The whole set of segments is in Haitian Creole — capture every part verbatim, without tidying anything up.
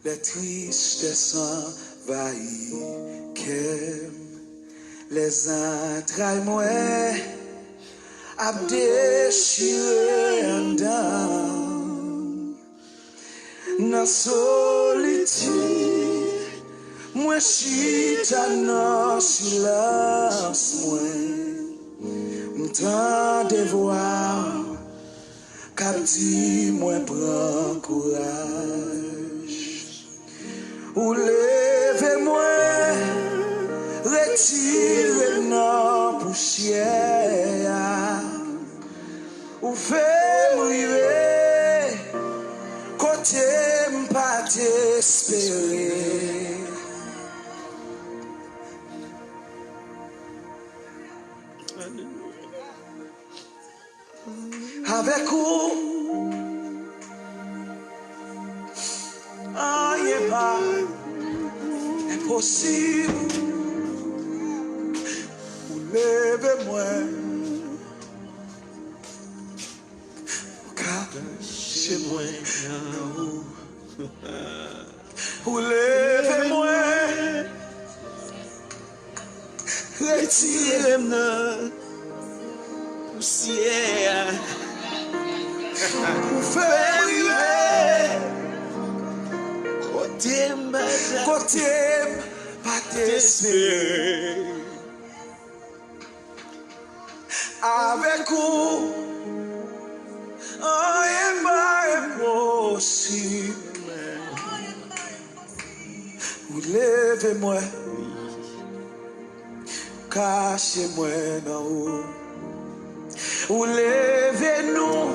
Lè tristès anvayi kè m, lè zantray mwen ap dechire anndan m. Nan solitid, mwen chita nan silans mwen. M tande vwa w k ap di mwen pran kouraj. Ou leve mwen, retire m nan pousyè a. Ou fè m rive kote m pa t espere. Avèk ou, anyen pa enposib. Ou leve mwen, ou kache mwen nan ou. Ou leve mwen, retire m nan pousyè a. Ou fè m rive kote m pa t, kote m pa t espere. Avèk ou, anyen pa enposib. Ou leve mwen, kache mwen nan ou. Ou leve nou,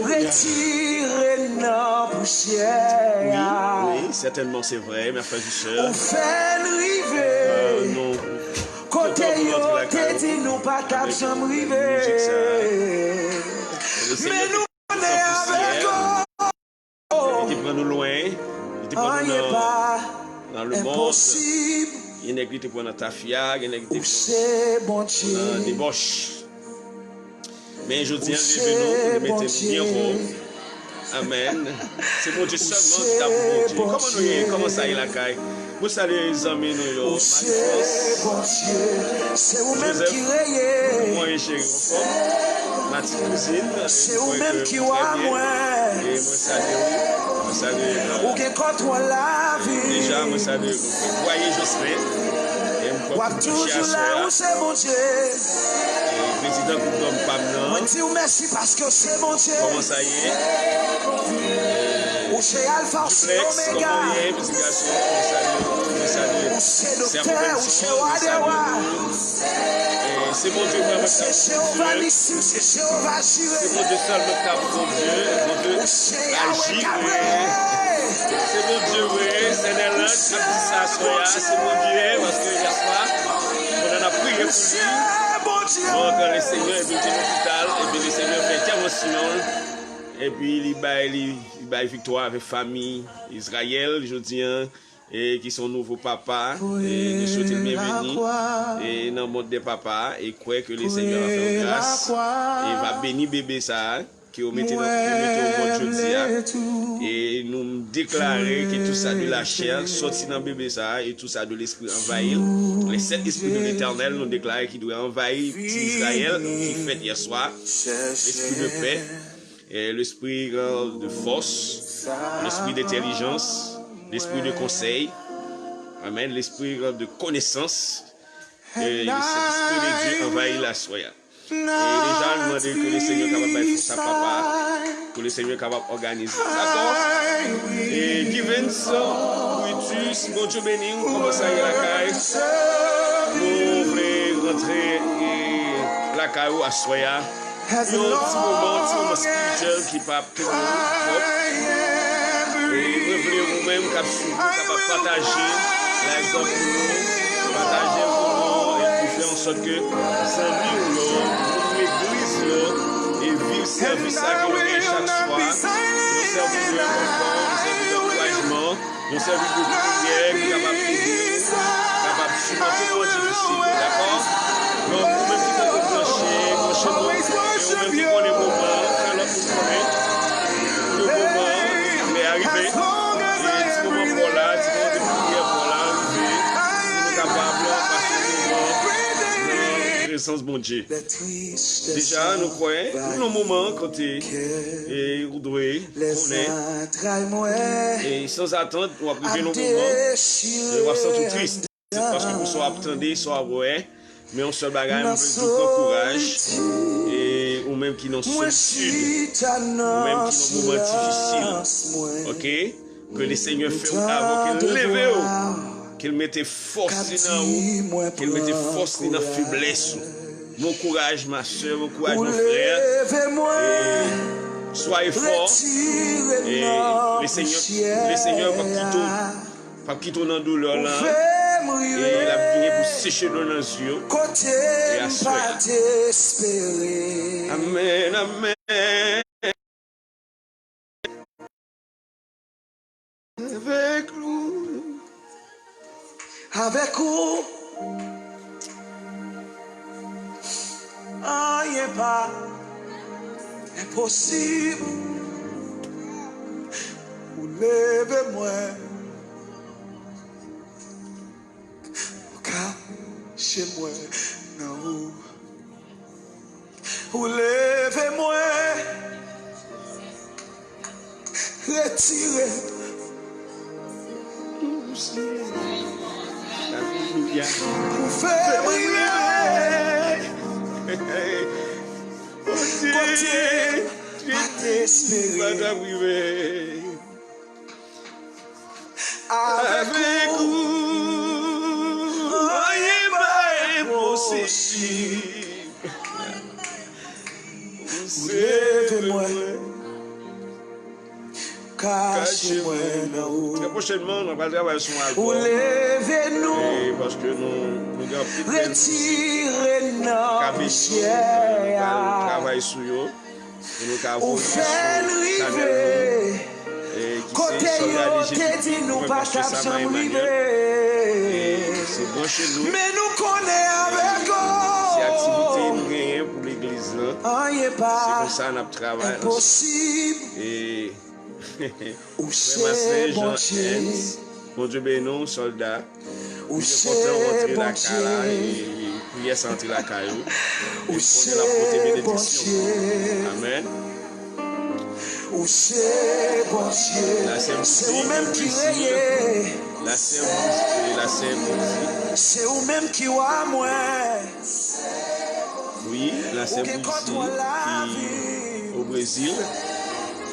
retire n nan pousyè a. Wi, wi, sètènman, se vre, mes frères et sœurs. Ou fè n rive kote yo te di nou pa t ap janm rive. Men nou konnen avèk ou, li te pran nou lwen, li te pran nou nan, nan lemonn. Gen nèg li te pran nan tafya, gen nèg li te pran nan debòch. Men jodi a, li leve nou, li mete nou byen wo. Amèn. Se Bondye sèlman ki ta pou Bondye. Kòman nou ye? Kòman sa ye lakay? Mwen salye zanmi nou yo, Matifrans, Joseph, kòman ye cheri, anfòm? Matifrans, se ou menm ki wa mwen. E mwen salye ou, mwen salye, euh, ou gen kontwòl lavi. Deja, mwen salye nou frè Bwaye Jocelyn. E m kwè w ap toujou la, ou se Bondye. E prezidan gwoup dòm pa m nan. Mwen di w mèsi paske w se Bondye. Kòman sa ye? Ou se Alfa, ou se Omega. Kòman w ye, pitit gason? Mwen salye w, mwen salye w. Ou se Doktè, ou se Wa dè Wa. E se Bondye vrèman ki ta pou Bondye. Se Jewova Nisi, se Jewova Jire. Se Bondye sèlman ki ta pou Bondye. Bondye aji vre. Se Bondye vre. Sè Nèland k ap di sa aswè a, se Bondye, paske yèswa, pandan n ap priye pou li, nou antre Lesenyè, epi l te lopital, epi Lesenyè fè entèvansyon l, epi li bay, li, li bay viktwa avèk fanmi Izrayèl, jodi a, e ki se yon nouvo papa, e nou swete l byenveni, e nan mond dè papa, e kwè ke Lesenyè va fè yon gras, e va beni bebe sa a, ke yo mete nan, yo mete o mond jodi a. E nou deklare que tout ça de la chair sòti nan bebe sa a, et tout ça de l'esprit envahit l. Les sept esprits de l'Éternel, nou deklare ki dwe anvayi ti Izrayèl ki fèt yèswa. L'esprit de paix, et l'esprit, euh, de force, l'esprit d'intelligence, l'esprit de conseil. Amen. L'esprit, euh, de connaissance. E le Saint-Esprit de Dieu anvayi l aswè a. E deja, nou mande ke Lesenyè kapab bay fòs a papa, ke Lesenyè kapab òganize. Dakò? E Givens, Brutus, Bondye beni w, kòman sa ye lakay? Nou vle rantre, e, lakay ou aswè a. Yon ti moman, ti moman espirityèl ki pa ap twòp. E mwen vle ou menm k ap swiv nou kapab pataje live lan pou nou, pataje l pou nou, epi fè an sòt ke zanmi w yo, moun legliz yo, e viv sèvis sa ke nou gen chak swa. Yon sèvis de konfò, yon sèvis de ankourajman, yon sèvis de priyè ki kapab ede nou kapab sipòte moman difisil yo, dakò? Donk, ou menm ki poko branche, branche nou, e ou menm ki konnen moman an, fè lòt moun konnen ke moman an, lè a rive. prezans Bondye. Deja, nou kwè, nou nan moman kote, e, ou dwe konnen, e, sanzatant, w ap rive nan moman, e w ap santi w tris. Se paske pou sa w ap tande, sa w ap wè, men yon sèl bagay, mwen vle di w pran kouraj, e ou menm ki nan solitid, ou menm ki nan moman difisil, oke? Ke le Senyè fè w ava, ke l leve w, ke l mete fòs li nan ou, ke l mete fòs li nan feblès ou. Bon kouraj, ma sè, bon kouraj, mon frè. E soyez fort. E le Senyè, le Senyè p ap kite w, p ap kite w nan doulè lan. E l ap genyen pou seche dlo nan zye w. E aswè a. Amèn, amèn. Avèk ou. Avèk ou, anyen pa enposib. Ou leve mwen, ou kache mwen nan ou. Ou leve mwen, retire. Alelouya. Ou fè m rive kote m pa t espere. Avèk ou, anyen pa enposib. Ou leve mwen, kache mwen nan ou. Trè pwochènman, nou pral travay sou yon albòm. Ou leve nou, e paske nou, nou gen anpil bèl mizik, retire nan nou ka mete yo, nou pral travay sou yo. Pou nou ka voye sou chanèl nou, e ki se Sòlda de Jezi, mwen pastè Samuel Emmanuel. E se branche nou. E se aktivite nou genyen pou legliz lan. Se konsa n ap travay ansanm. E frè m a Sen Jan Ernst, Bondye beni w, sòlda. Li te kontan w antre lakay la, e, e priyè sa antre lakay ou. E m konnen l ap pote benediksyon pou ou. Amèn. Ou se Bondye. La Sen Bondye, se ou menm ki reye. La Sen Bondye, la Sen Bondye. Se ou menm ki wa mwen. Wi, la Sen Bondye ki o Brezil.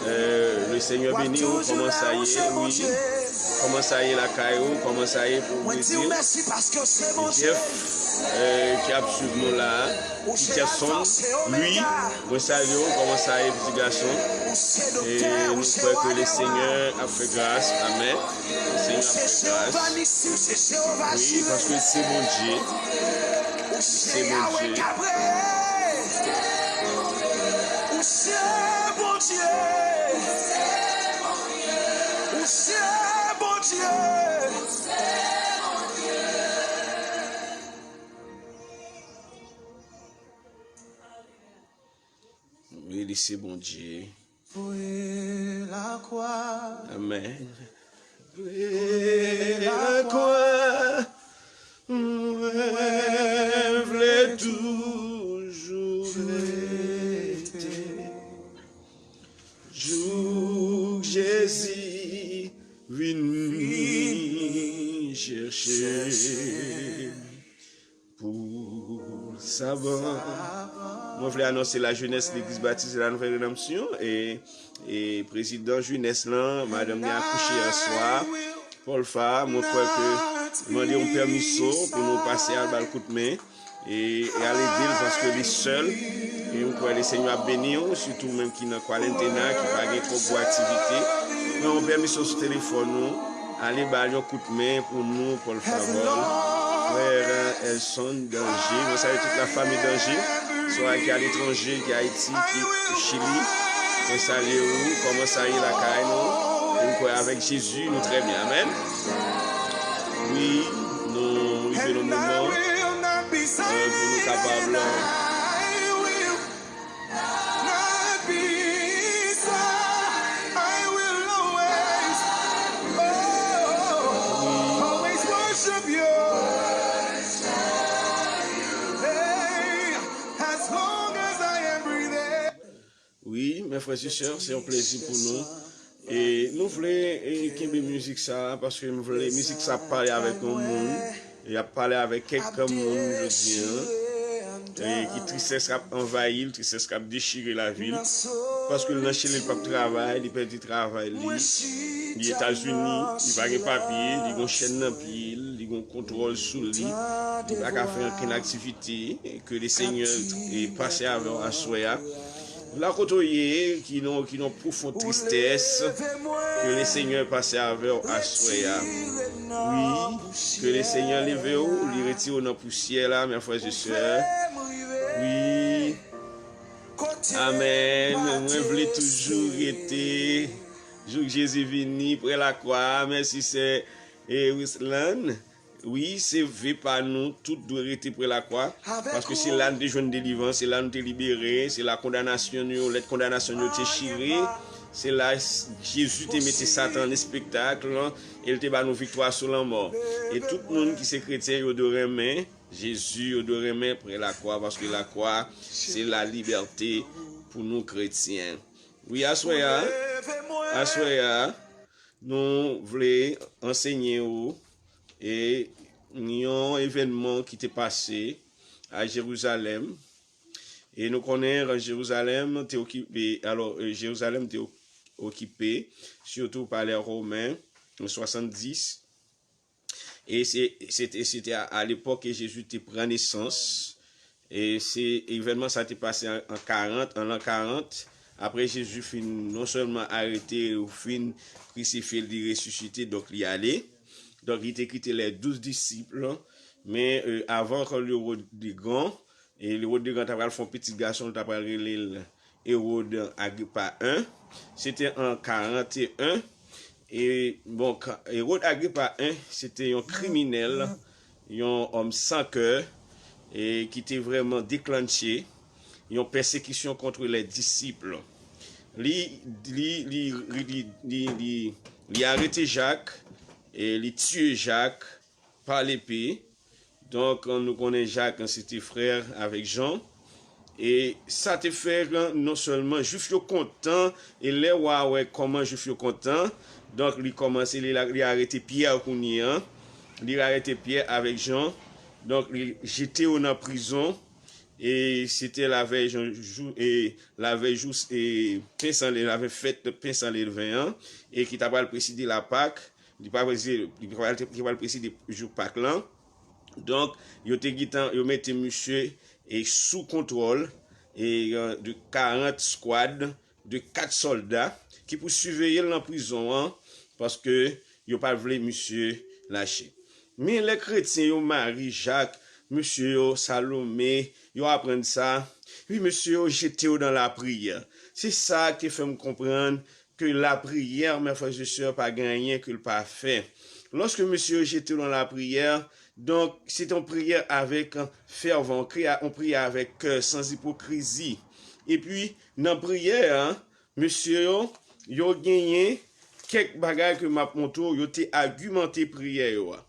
Euh, le Senyè beni w, kòman sa ye? Wi. Kòman sa ye lakay ou? Kòman sa ye pou Brezil? Jeff, euh, ki ap swiv nou la a, Peterson, Louis, mwen salye w, kòman sa ye, piti gason? E nou kwè ke le Senyè ap fè gras. Amèn. Le Senyè ap fè gras. Wi, paske se Bondye. Se Bondye. Ou se Bondye. Ou se Bondye. Wi, li se Bondye. Amèn. Lakwa, mwen vle toujou rete jouk Jezi vini chèche m. Pou savan. Mwen vle anonse lajenès Legliz Batis de la Nouvelle Rédemption e, e prezidan jenès lan, madanm li akouche yè swa, Paul Fa, mwen kwè ke mande yon pèmiso pou nou pase al ba l kout men e, e al ede l paske li sèl. E mwen kwè le Senyè ap beni w, sitou ou menm ki nan kwarantena, ki pa gen twòp gwo aktivite. Pran yon pèmiso sou telefòn ou, ale ba l yon kout men pou nou, Paul Favol, frè Elson Danger. Mwen salye tout lafanmi Danger, swa ki aletranje, ki Ayiti, ki Chili. Mwen salye ou, kòman sa ye lakay nou? E m kwè avèk Jezi, nou trè byen. Amèn. Wi, nou rive nan moman, euh, pou nou kapab, euh, Mes frères et sœurs, se yon plezi pou nou. E nou vle e, kenbe mizik sa a, paske nou vle mizik sa ap pale avèk yon moun. E ap pale avèk kèk moun jodi an. E ki tristès k ap anvayi l, tristès k ap dechire lavi l. Paske l nan chili, l p ap travay, li pèdi travay li. Li Etazini, li pa gen papye, li gon chèn nan pye l, li gon kontwòl sou li. Li pa ka fè ankenn aktivite. Ke le Senyè e, pase avè w aswè a. La kote w ye, ki nan ki nan pwofon tristès, ke le Senyè pase avè w aswè a. Wi, ke le Senyè leve w, li retire w nan pousyè la, mes frères et sœurs. Wi. Amèn. Mwen vle toujou rete jouk Jezi vini pre lakwa. Mèsi sè e Ruslan. Wi, se ve pa nou, tout dwe rete pre lakwa, paske se la nou te jwenn delivrans, se la nou te libere, se la kondanasyon nou yo, lèt kondanasyon nou yo te chire, se la Jezi te mete Satan an espektak, e l te ba nou viktwa sou lanmò. E tout moun ki se kretyen, yo dwe renmen Jezi, yo dwe renmen pre lakwa, paske lakwa, se la libète pou nou kretyen. Wi, aswè a, aswè a, nou vle ansenye ou e yon evènman ki te pase a Jerizalèm. E nou konnen Jerizalèm te okipe, alò, e, Jerizalèm te o- okipe, sitou pa lè Women, an swasanndis. E se, se te, se te a, a lepòk ke Jezi te pran nesans. E se evènman sa te pase an, an karant, an lan karant. Apre Jezi fin non sèlman arete, fin krisifye, li resisite, donk li ale. Donk li te kite lè douz disip. Men e, avan ke Ewòd te gran, e Ewòd te gran ta pral fè yon pitit gason, li ta pral rele l Ewòd Agripa en. Se te an karanteyen. E bon, ka- Ewòd Agripa en, se te yon kriminèl, yon òm san kè, e ki te vrèman deklanche yon pèsekisyon kont lè disip. Li, li, li, li, li, li, li arete Jak, e li tiye Jak pa lepe. Donk, nou konnen Jak se te frè avèk Jan. E sa te fè non sèlman Jwif yo kontan, e lè wa wè kòman Jwif yo kontan, donk li kòmanse, li, la- li arete Pyè kounye a. Li arete Pyè avèk Jan. Donk, li jete yo nan prizon. E se te lavèy jou, e lavèy jou, e pen san le, lavèy fèt pen san levyen an, e ki ta pral preside Lapak. Li pa preside, li pral, li pral preside jou Pak lan. Donk, yo te gentan, yo mete misye e sou kontwòl e, e, de karant skwad, de kat sòlda ki pou siveye l nan prizon an, paske yo pa vle misye lache. Men lè kretyen yo, Mari, Jak, mesye yo, Salome, yo aprann sa, wi, mesye yo jete yo nan lapriyè. Se sa ki fè m konprann ke lapriyè, mes frères et sœurs, pa gen anyen ke l pa fè. Lòske mesye yo jete w nan lapriyè, donk, se te yon priyè avèk fèvan, yon priyè avèk kè, sans hypocrisie. Epi, nan priyè a, mesye yo, yo genyen kèk bagay ke m ap montre w, yo te agimante priyè yo a.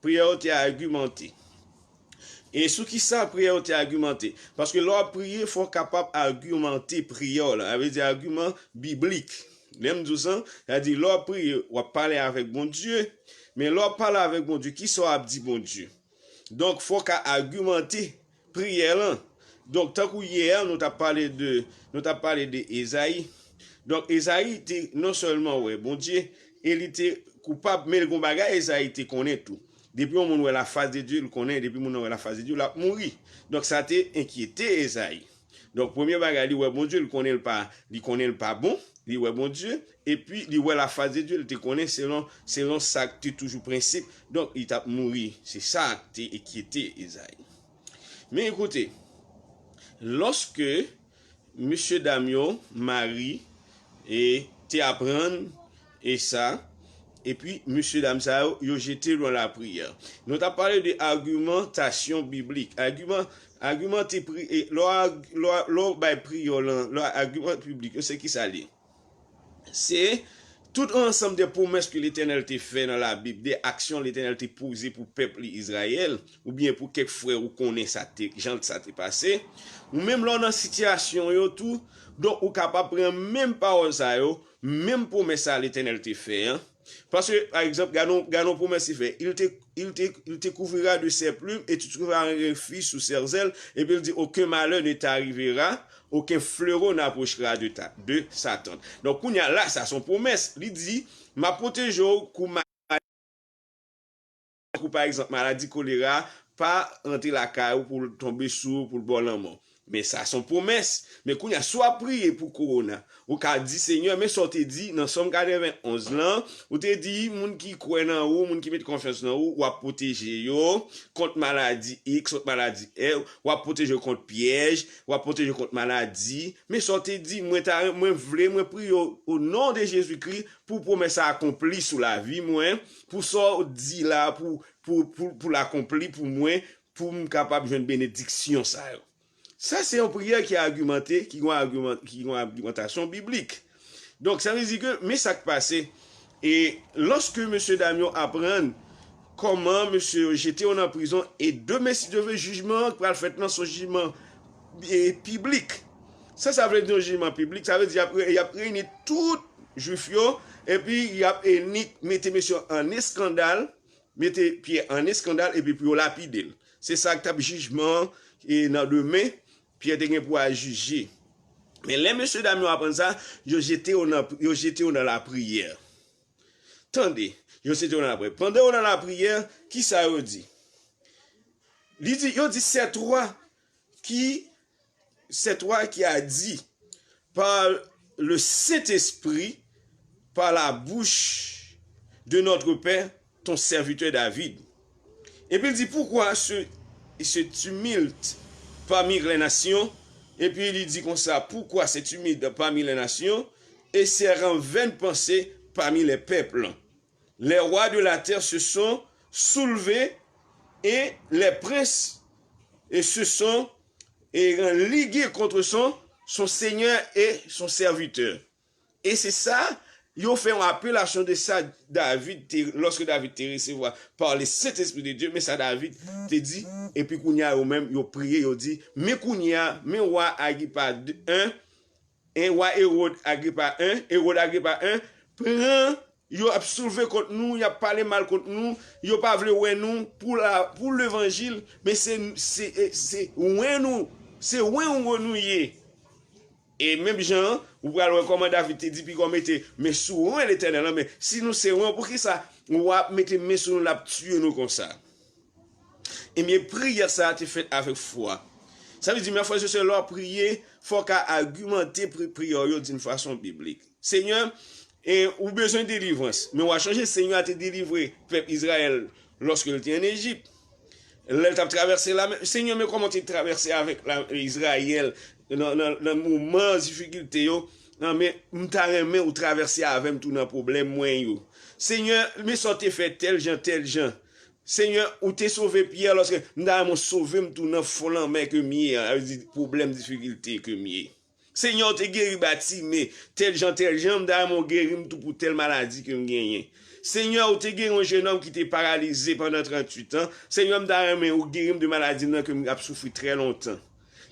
Priyè yo te agimante. E sou ki sa priyè yo te agimante? Paske lè w ap priye, fò w kapab agimante priyè w la. Sa vle di agiman biblik. Lè m di w sa, sa di lè w ap priye, w ap pale avèk Bondye. Men lè w ap pale avèk Bondye, kisa w ap di Bondye? Donk, fò w ka agimante priyè lan. Donk, tankou yè a, nou t ap pale de, nou t ap pale de Ezayi. Donk, Ezayi te non sèlman wè Bondye, e li te koupab, men gon bagay Ezayi te konnen tou. Depi yon moun wè lafas de Dye, li konnen, depi moun nan wè lafas de Dye, l ap mouri. Donk, sa te enkyete Ezayi. Donk, premye bagay, li wè Bondye, li konnen l pa, li konnen l pa bon, li wè Bondye, epi li wè lafas de Dye, li te konnen selon, selon sa k te toujou prensip, donk, li t ap mouri. Se sa k te enkyete Ezayi. Men ekoute, lòske mesye dam yo, Mari, e te aprann e sa, epi mesye dam sa yo, yo jete l nan lapriyè. Nou t ap pale de agimantasyon biblik. Agiman, agimante pri, e, lè w ag- lè w, lè w bay priyè w lan, lè w agimante biblik yo, se ki sa l ye? Se tout ansanm de pwomès ke Letènèl te fè nan Labib, de aksyon Letènèl te poze pou pèp li Izrayèl, oubyen pou kèk frè ou konnen sa te, jan sa te pase, ou menm lè w nan sitiyasyon yo tou, donk ou kapab pran menm pawòl sa yo, menm pwomès sa Letènèl te fè an. Paske, pa egzanp, gade yon, gade yon pwomès li fè. Il te, il te, il te couvrira de ses plumes et tu trouveras un refuge sous ses ailes. Epi l di, aucun malheur ne t'arrivera, aucun fléau n'approchera de ta, de sa tente. Donk, kounye a la, sa se yon pwomès. Li di, m ap pwoteje w kou maladi, kou pa egzanp, maladi kolera, pa rantre lakay ou pou l tonbe sou ou, pou l ba w lanmò. Men sa se yon pwomès. Men kounye a, si w ap priye pou kowona, ou ka di, Senyè, men sa w te di nan Sòm katrevenn onz lan, ou te di, moun ki kwè nan ou, moun ki met konfyans nan ou, w ap pwoteje yo kont maladi X, kont maladi Y, w ap pwoteje yo kont pyèj, w ap pwoteje yo kont maladi. Men sa w te di, mwen ta, mwen vle, mwen priye w, o non de Jezikri, pou pwomès sa akonpli sou lavi mwen, pou sa w di la, pou, pou, pou, pou l akonpli pou mwen, pou m kapab jwenn benediksyon sa yo. Sa se yon priyè ki agimante, ki gen yon agiman-, ki gen yon agimantasyon biblik. Donk, sa vle di ke, men sa k pase. E lòske mesye dam yo aprann kòman mesye yo jete yo nan prizon, e demen, si Dye vle, jijman an k pral fèt lan se yon jijman, e, piblik. Sa sa vle di, yon jijman piblik? Sa vle di y ap re-, y ap reyini tout Jwif yo, epi y ap, e, ni mete mesye yo an eskandal, mete Pyè an eskandal epi pou yo lapide l. Se sa k t ap jijman an, e nan demen, Pyè te gen pou al jije. Men lè mesye dam yo aprann sa, yo jete yo nan, yo jete yo nan lapriyè. Tande, yo jete yo nan lapriyè. Pandan yo nan lapriyè, ki sa yo di? Li di, yo di, c'est toi qui, c'est toi qui as dit par le Saint-Esprit, par la bouche de notre père, ton serviteur David. Epi l di, pourquoi se, se tumulte parmi les nations? Epi li di konsa, pourquoi se tumulte parmi les nations et ces renvenues pensées parmi les peuples? Les rois de la terre se sont soulevés et les princes et se sont et ligués contre son, son Seigneur et son serviteur. E se sa, yo fè yon apelasyon de sa David te, lòske David te resevwa par le Saint-Esprit de Dieu, men sa David te di, epi kounye a yo menm, yo priye, yo di, men kounye a, men wa Agripa en, en wa Ewòd Agripa en, Ewòd Agripa en, pran, yo ap soulve kont nou, y ap pale mal kont nou, yo pa vle wè nou pou la, pou levanjil, men se, se, se wen nou, se wen nou ye. E menm jan an, ou pral wè kòman David te di piga w mete men sou wen Letènèl lan, men si nou se wen, poukisa w ap mete men sou nou, l ap tiye nou konsa? Ebyen, priyè sa a te fèt avèk fwa. Sa vle di, men frè e sè, lè w ap priye, fò w ka agimante pri-, priyè w yo d'une façon biblique. Senyè, e, ou bezwen delivrans, men w a chonje Senyè a te delivre pèp Izrayèl lòske l te ann Ejip. Lè l t ap travèse lamè, Senyè, men kòman w te travèse avèk la, Izrayèl nan, nan, nan moman difikilte yo, nan, men m ta renmen ou travèse avè m tou nan pwoblèm mwen yo. Senyè, men sa w te fè tèl jan, tèl jan. Senyè, ou te sove Pyè lòske m ta renmen w sove m tou nan fon lanmè ke m ye a, sa vle di pwoblèm, difikilte ke m ye. Senyè, ou te geri Batime, tèl jan, tèl jan, m ta renmen w geri m tou pou tèl maladi ke m genyen. Senyè, ou te geri yon jennonm ki te paralize pandan tranntuit an. Senyè, m ta renmen ou geri m de maladi m nan ke m ap soufri trè lontan.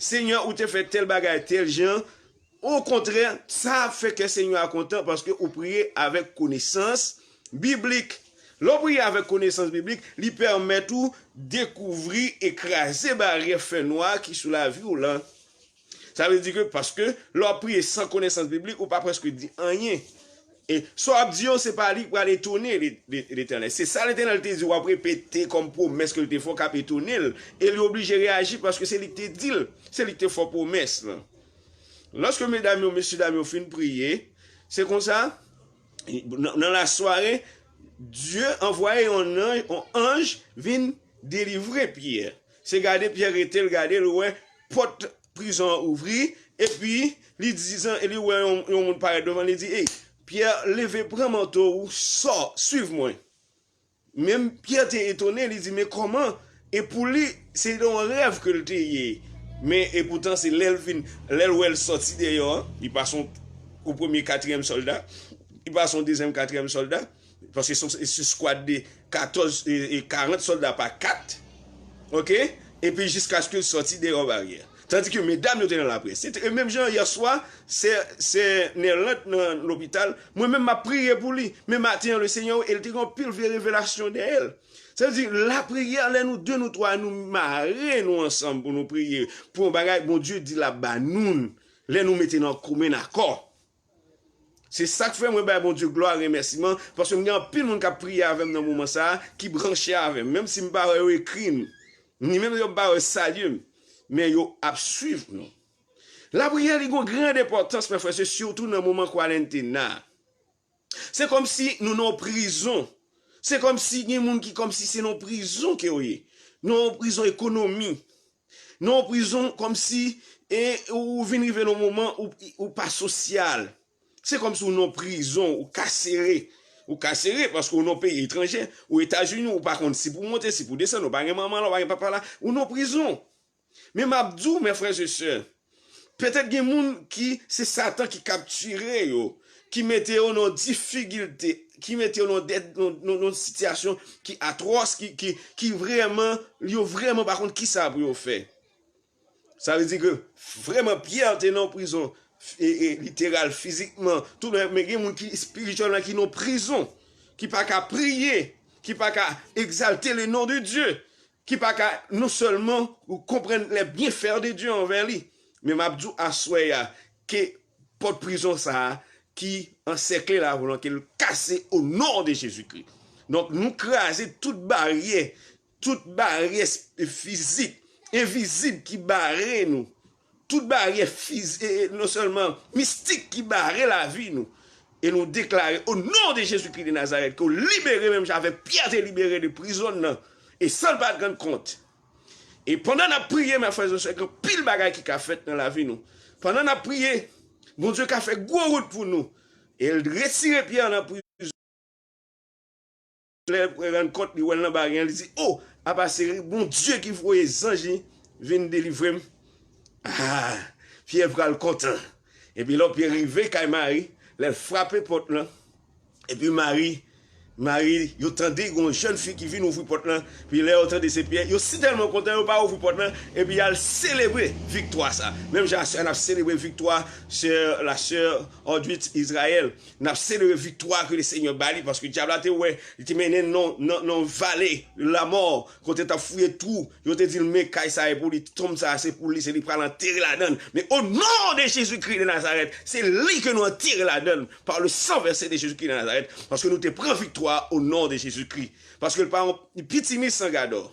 Senyè, ou te fè tèl bagay, tèl jan. Okontrè, sa ap fè kè Senyè a kontan paske ou priye avèk konesans biblik. Lè w priye avèk konesans biblik, li pèmèt ou dekouvri e kraze baryè fènwa ki sou lavi w lan. Sa vle di ke, paske lè w ap priye san konesans biblik, ou pa prèske di anyen. E sa w ap di yo, se pa li k pral etone Le-, Le-, Letènèl. Se sa Letènèl te di, w ap repete kòm pwomès ke l te fè w k ap etone l. E li oblije reyaji paske se li k te di l, se li k te fè w pwomès lan. Lòske medam yo, mesye dam yo fin priye, se konsa, nan, nan lasware, Dye anvwaye yon anj, yon anj vin delivre Pyè. Se gade Pyè rete, l gade, l wè pòt prizon an ouvri, epi li di, li wè yon, yon moun parèt devan, li di, "Ey, Pyè, leve, pran manto w, sò, swiv mwen." Men Pyè te etone, li di, "Men kòman?" E pou li, se te yon rèv ke l te ye. Men, epoutan, se lè l vin, lè l wè l sòti deyò an, li pase yon, yon premye katriyèm sòlda, li pase yon dezyèm, katriyèm sòlda, paske se yon, se skwad de katòz, e, e karant sòlda pa kat, oke? Epi jiskaske l sòti deyò baryè. Tandike medam yo te nan lapriyè. Se te, e menm jan yè swa, sè, sè Nèland nan lopital, mwen menm m ap priye pou li. Men maten an, Lesenyè, e l te gen anpil vye revelasyon dèyè l. Sa vle di, lapriyè, lè nou de, nou twa, nou mare nou ansanm pou nou priye pou yon bagay, Bondye di l ap ba nou l, lè nou mete nan komen akò. Se sa k fè mwen bay Bondye glwa, remèsiman, paske m gen anpil moun k ap priye avè m nan moman sa a, ki branche avè m, menm si m pa wè yo ekri m, ni menm yo pa wè salye m, men yo ap swiv nou. Lapriyè, li gen yon gran enpòtans, mè frè, se sitou nan moman kwarentina. Se kòmsi nou nan yon prizon. Se kòmsi gen moun ki kòmsi se nan yon prizon ke w ye. Nan yon prizon ekonomi. Nan yon prizon kòmsi, e, ou vin rive nan yon moman ou, ou pa sosyal. Se kòmsi ou nan yon prizon, ou kasere. Ou kasere paske ou nan yon peyi etranje, ou Etazini, ou pa konn si pou w monte, si pou w desann, ou pa gen manman la, ou pa gen papa la, ou nan yon prizon. Men m ap di w, mè frè e sè, petèt gen moun ki se Satan ki kaptire yo, ki mete yo nan difikilte, ki mete yo nan dè, nan, nan, nan sitiyasyon ki atwòs, ki, ki, ki vrèman, yo vrèman pa konn kisa pou yo fè. Sa vle di ke vrèman Pyè te nan prizon, e, e, literal, fizikman, tout, men gen moun ki espirityèlman ki nan prizon, ki pa ka priye, ki pa ka egzalte le non de Dye, ki pa ka non sèlman konprann les bienfaits de Dieu envè li. Men m ap di w aswè a, ke pòt prizon sa a ki ansèkle lavi w lan, ke l kase o non de Jezikri. Donk, nou kraze tout baryè, tout baryè s-, fizik, envizib ki bare nou. Tout baryè fiz-, e, e, non sèlman mistik ki bare lavi nou. E nou deklare, o non de Jezikri de Nazarèt, ke w libere menm jan avèk Pyè te libere de prizon nan. E san l pa t rann kont. E pandan n ap priye, mè frè e sè, gen anpil bagay ki ka fèt nan lavi nou. Pandan n ap priye, Bondye ka fè gwo wout pou nou. E l retire Pyè nan prizon. Lè l rann kont, li wè l nan baryè, li di, o, apa se Bondye ki voye zanj li vin delivre m. Ah, Pyè pral kontan. Epi lè Pyè rive kay Mari, lè l frape pòt lan, epi Mari, Mari, yo tande gon jèn fi ki vin ouvri pòt lan, epi lè yo tande se Pyè, yo si tèlman kontan, yo pa ouvri pòt lan, epi y al selebre viktwa sa. Menm jan aswè a n ap selebre viktwa sè, la sè Audrey Israël, n ap selebre viktwa ke Lesenyè ba li, paske dyab la te wè, li te mennen n nan, nan, nan vale lamò, kote t ap fouye twou, yo te di l, men kay sa e pou li, tonm sa se pou li, se li pral antere ladan l. Men o non de Jezikri de Nazarèt, se li ke nou antere ladan l, par le sang versé de Jésus-Christ de Nazareth, paske nou te pran viktwa o non de Jezikri. Paske l pa yon piti misan gadò.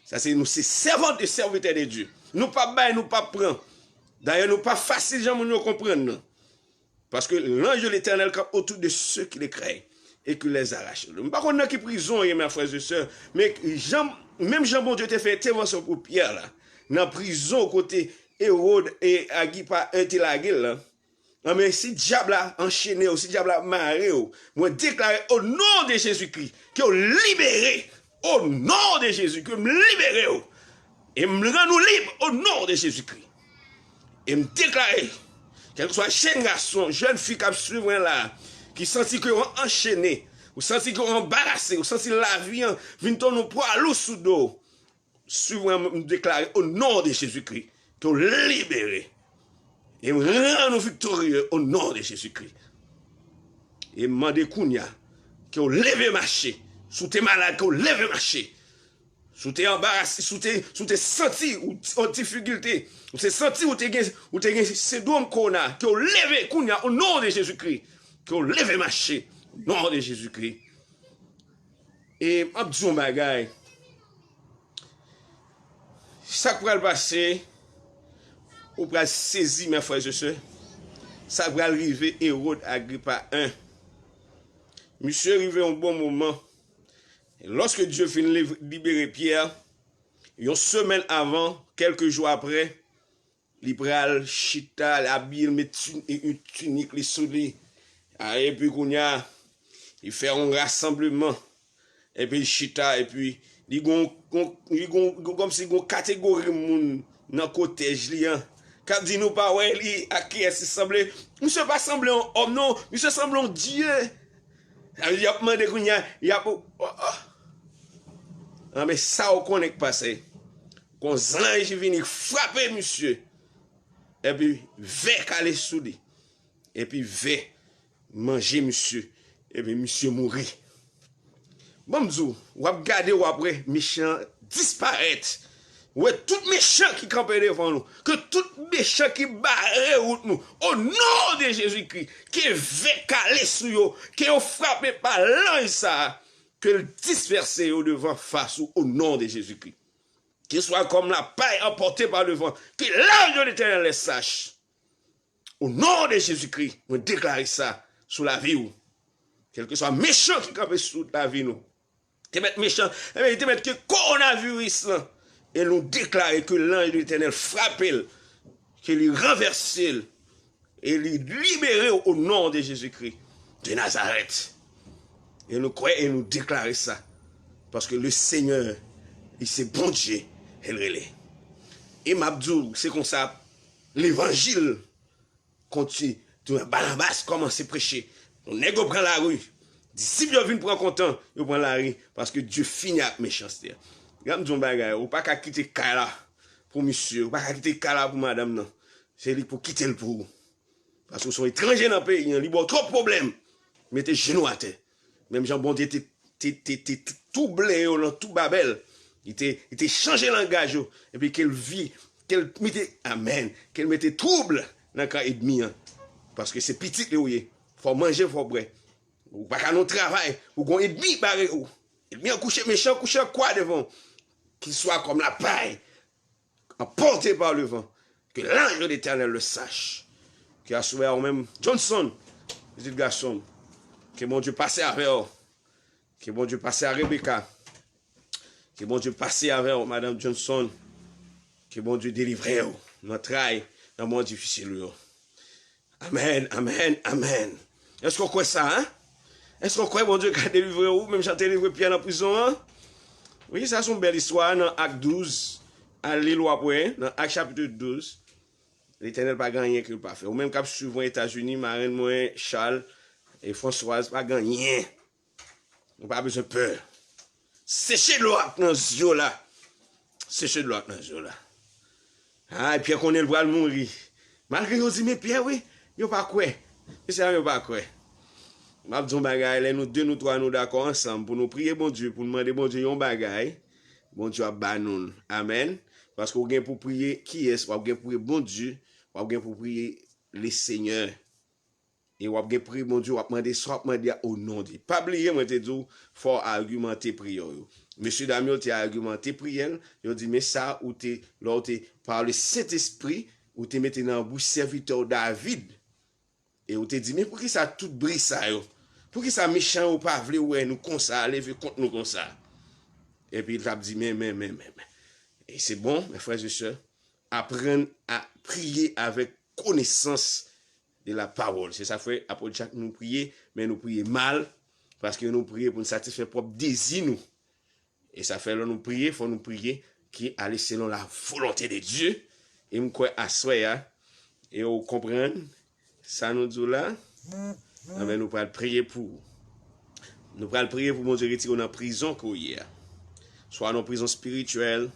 Sa se nou, se sèvant e sèvitè de Dye. Nou p ap bay, nou p ap pran. Dayè, nou pa fasil jan moun yo konprann nou. Parce que l'ange de l'Éternel campe autour de ceux qui le craignent et qui les arrachent. M pa konn nan ki prizon w ye, mè frè e sè, men jan, menm jan Bondye te fè entèvansyon pou Pyè la, nan prizon kote Ewòd e Agripa en te lage l lan, anben, si dyab la anchene w, si dyab la mare w, mwen deklare o non de Jezikri ke w libere. O non de Jezi, ke m libere w. E m rann ou lib o non de Jezikri. E m deklare, kèlkeswa jèn gason, jèn fi k ap swiv mwen la, ki santi ke w anchene, ou santi ke w anbarase, ou santi lavi an vin tounen yon pwa lou sou do w, swiv mwen, m deklare o non de Jezikri ke w libere. E m rann ou viktorye o non de Jezikri. E m mande kounye a ke w leve mache. Si w te malad, ke w leve mache. Si w te anbarase, si w te, si w te santi ou an difikilte, ou te santi ou te gen, ou te gen sendwòm kowona, ke w leve kounye a o non de Jezikri. Ke w leve mache o non de Jezikri. E m ap di yon bagay. Sa k pral pase, ou pral sezi, mè frè e sè. Sa k pral rive Ewòd Agripa en. Misye rive yon bon moman. E lòske Dye fin liv-, libere Pyè, yon semèn avan, kèlke jou aprè, li pral chita, li abiye, li met ti-, yon tinik li sou li. A, epi kounye a, li fè yon rasanbleman. Epi li chita, epi li gon, gon, li gon, gon, kòmsi gon kategori moun nan kotèj li an. k ap di nou pa wè li ak kiyès li sanble. Misye pa sanble yon òm, non. Misye sanble yon dye. Sa vle di, y ap mande kounye a, y ap, oh, oh. Nan, men sa w konnen k pase. Gon zanj vini frape misye. Epi vè kale sou li. Epi vè manje misye. Epi misye mouri. Ban m di w, w ap gade, w ap wè mechan disparèt. Ou wè tout mechan ki kanpe devan nou. Ke tout mechan ki bare wout nou. O non de Jezikri, ke vè kale sou yo, ke yo frape pa lanj sa a, ke l dispèse yo devan fas ou, o non de Jezikri. Ke swa kòm lapay anpòte pa levan, ke lanj de Letènèl lè sach. O non de Jezikri, mwen deklare sa sou lavi w. Kèlkeswa mechan ki kanpe sou lavi nou, te mèt mechan, ebyen, li te mèt ke kowonaviris lan. E nou deklare ke lanj de Letènèl frape l, ke li ranvèse l, e li libere w o non de Jezikri de Nazarèt. E nou kwè e nou deklare sa. Paske le Senyè, li se Bondye, e l rele. E m ap di w, se konsa, levanjil konti, tou Banabas kòmanse preche. Yon nèg yo pran lari. Disip yo vin pran kontan, yo pran lari, paske Dye fini ak mechanste a. Gade m di yon bagay, ou pa ka kite kay la pou misye, ou pa ka kite kay la pou madanm nan. Se li k pou kite l pou ou. Paske w se yon etranje nan peyi an, li ba w twòp pwoblèm. Mete jenou atè. Menm jan Bondye te, te, te, te, te twouble yo nan Tou Babèl, li te, li te chanje langaj yo, epi ke l vi, ke l mete, amèn, ke l mete twoub nan kan ènmi an. Paske se pitit li w ye. Fò w manje, fò w bwè. Ou pa ka nan travay, ou gon ènmi bare ou. Ènmi an kouche, mechan kouche an kwa devan w. Ki swa kòm lapay, emporté par le vent. Que l'ange de l'Éternel le sache. Ke aswè a ou menm, Johnson, pitit gason m, ke Bondye pase avè w. Ke Bondye pase a Rebecca. Ke Bondye pase avè w, madanm Johnson. Ke Bondye delivre w nan tray, nan moman difisil yo. Amèn, amèn, amèn. Èske w kwè sa, en? Èske w kwè Bondye ka delivre w, menm jan l te delivre Pyè nan prizon an? Wi, sa se yon bèl istwa nan Ak douz. Al li l w ap wè, nan Ak chapit douz. Letènèl pa gen anyen ke l pa fè. Ou menm k ap swiv mwen Etazini, marenn mwen, Charles e Françoise, pa gen anyen. Ou pa bezwen pè. Seche dlo ak nan zye w la. Seche dlo ak nan zye w la. Ah, Pyè konnen l pral mouri. Malgre yo di, men Pyè, wi, yo pa kwè. Mesye, yo pa kwè. M ap di yon bagay, lè nou de, nou twa, nou dakò ansanm pou nou priye Bondye, pou nou mande Bondye yon bagay, Bondye ap ba nou l. Amèn. Paske w gen pou priye kiyès? W ap gen priye Bondye, w ap gen pou priye le Senyè. E w ap gen priye Bondye, w ap mande sa w ap mande a o non de. Pa bliye, mwen te di w, fò w agimante priyè w yo. Mesye dam yo te agimante priyè l, yo di, men sa ou te, lè w te, pa le Sentespri, ou te mete nan bouch sèvitè w David. E ou te di, men poukisa tout bri sa yo? Poukisa mechan yo pa vle wè nou konsa, leve kont nou konsa? Epi l t ap di, men, men, men, men, men. E se bon, mes frères et sœurs, aprann a priye avèk konesans de la pawòl. Se sa k fè apot Jak nou priye, men nou priye mal, paske nou priye pou n satisfè pwòp dezi nou. E sa fè lè nou priye, fò nou priye ki ale selon la volonté de Dieu. E m kwè aswè a, e w konprann sa nou di w la, anben nou pral priye pou ou. Nou pral priye pou Bondye retire w nan prizon ke w ye a. Swa nan prizon espirityèl,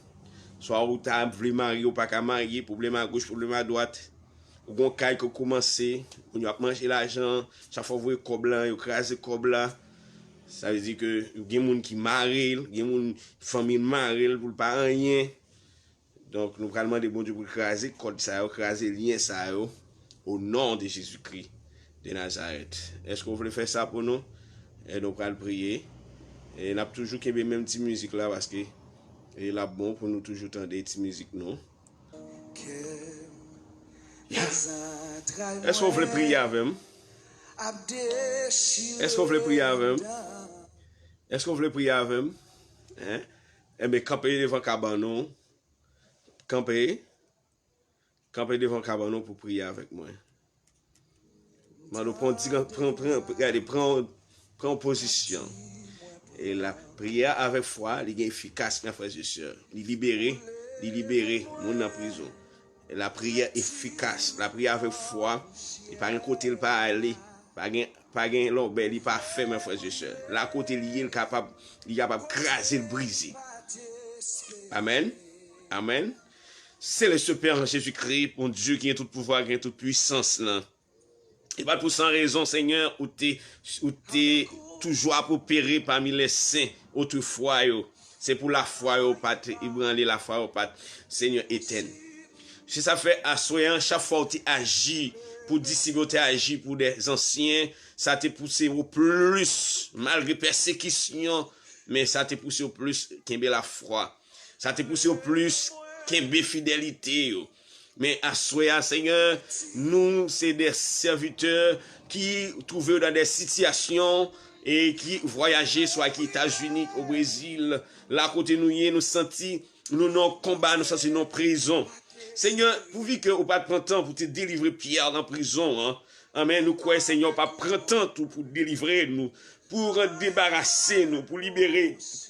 swa ou ta vle marye, ou pa ka marye, pwoblèm agoch, pwoblèm adwat. Ou gon kay ke w kòmanse, moun yo ap manje lajan, chak fwa w voye kòb la, yo kraze kòb la. Sa vle di ke gen moun ki mare l, gen moun fanmi l mare l pou l pa anyen. Donk, nou pral mande Bondye pou l kraze kòd sa yo, kraze lyen sa yo, o non de Jezikri de Nazarèt. Èske w vle fè sa pou nou? E nou pral priye. E n ap toujou kenbe menm ti mizik la, paske e l ap bon pou nou toujou tande ti mizik nou. Ya. Èske w vle priye avè m? Èske w vle priye avè m? Èske w vle priye avè m? Hein? Enben, kanpe devan kabann ou. Kanpe. Kanpe devan kabann ou pou priye avèk mwen. Mande w pran, pran, pran, gade, pran, pran pozisyon. E lapriyè avèk fwa, li gen efikas, mes frères et sœurs. Li libere, li libere moun nan prizon. Lapriyè efikas, lapriyè avèk fwa, li pa gen kote l pa ale, pa gen, pa gen lòbèy li pa fè, men frè e sè. La kote l ye, l kapab, li kapab kraze l, brize. Amèn. Amèn. Seleste Pè an Jezikri, Bondye ki gen tout pouvwa, ki gen tout pwisans lan. E pa t pou san rezon, Senyè, ou te, ou te toujou ap opere pami lèsen otrefwa yo. Se pou lafwa yo pa t ebranle, lafwa yo pa t, Senyè, etèn. Se sa fè aswè an, chak fwa ou te aji pou disip yo, te aji pou dè zansyen, sa te pouse yo plis, malgre pèsekisyon, men sa te pouse yo plis kenbe lafwa. Sa te pouse yo plis kenbe fidelite yo. Men aswè a, Senyè, nou se de sèvitè ki twouve yo nan de sitiyasyon e ki vwayaje, swa ki Etazini, o Brezil, la kote nou ye, nou santi nou nan yon konba, nou santi nou nan prizon. Senyè, pouvi ke ou pa t pran tan pou te delivre Pyè nan prizon an, amèn, nou kwè, Senyè, ou pa pran tan tou pou delivre nou, pou debarase nou, pou libere